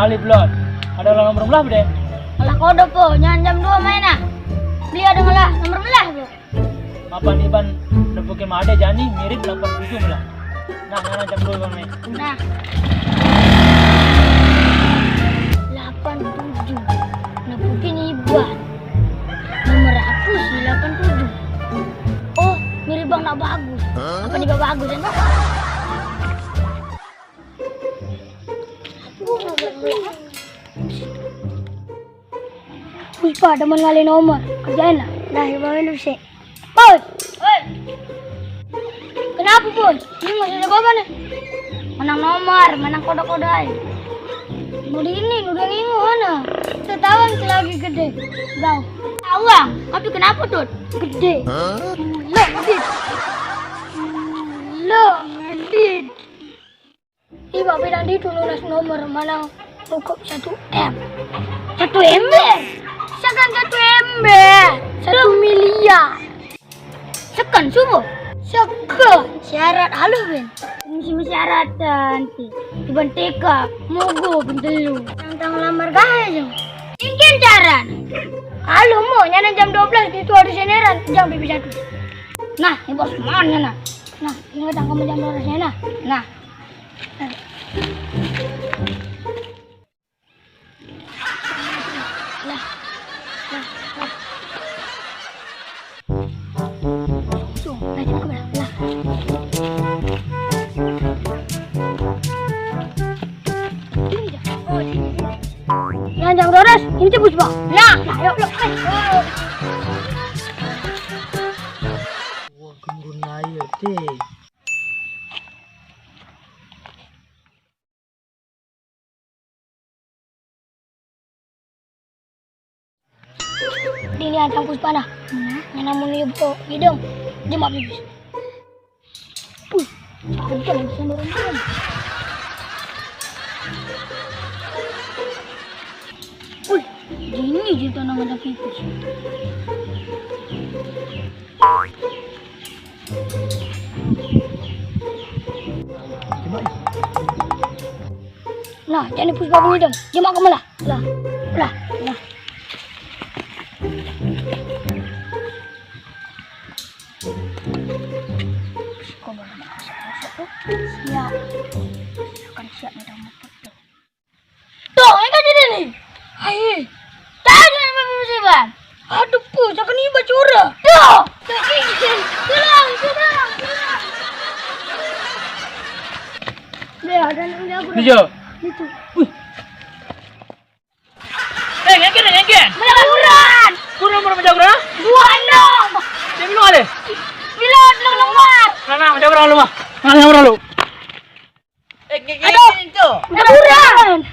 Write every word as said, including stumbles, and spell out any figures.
Alif lot. Ada ulah nomor belah bede. Alah kodo po, nyan jam dua main ah. Beli ada ngalah nomor belah po. Apa nih ban? Nepukin made jani mirip delapan tujuh lah. Nah, nah, nah, jam dua main. Nah. Delapan tujuh. Nepukin iban. Nomor apa sih delapan tujuh? Oh, mirip bang nak bagus. Apa nih bagus kan? Puspa, demen ngalih nomor. Kerjain lah. Dah, ibawain dulu sih. Boy! Boy! Kenapa, Boy? Ini masih ada apa nih? Menang nomor, menang kode-kode aja. Mau di ini, udah ngingu mana? Ketahuan lagi gede. Bau. Tawang, tapi kenapa, Tut? Gede. Lo gede. Lo gede. Ih, Bapak tadi itu nulis nomor mana cukup satu M. Satu ember. Sekan satu ember. Satu miliar. Sekan subuh. Sekan. Syarat halus, Ben. Mesti syarat nanti. Iban teka, mogo, bintelu. Tentang lamar gaya aja. Mungkin cara. Halo, mau nyana jam dua belas itu harus generan jam B B satu. Nah, ini bos mana nah? Nah, ingat angka jam dua belas nah. Nah, Yang jam dua belas, ini cebus, Bang. Nah, nah, yuk, yuk. Wah, kemurun air, teh. Dini antang Puspa nah. Nah, namun ibu kok ngidong. Dia mau pipis. Puh, ada lagi sama orang lain. Wih, gini aja tanah ada pipis. Nah, jadi Puspa bunyi dong. Dia mau kemana? Lah, lah, lah. Kok malah masuk-masuk tuh? Siap. Akan siap nih dong. Tuh, ini kan jadi nih. Hai. Tadi yang musibah. Aduh, Pus, jangan iba curah. Tuh. Tuh, ini. Pulang, pulang, pulang. Dia ada yang jago. Iya. Itu. Wih. Eh, ngeken, ngeken. Menjaguran. Kurang mau menjaguran? Bukan dong. Dia minum ada? Bila belum keluar. Nah, nah, menjaguran lu mah. Nah, menjaguran lu. Eh, ngeken itu. Menjaguran.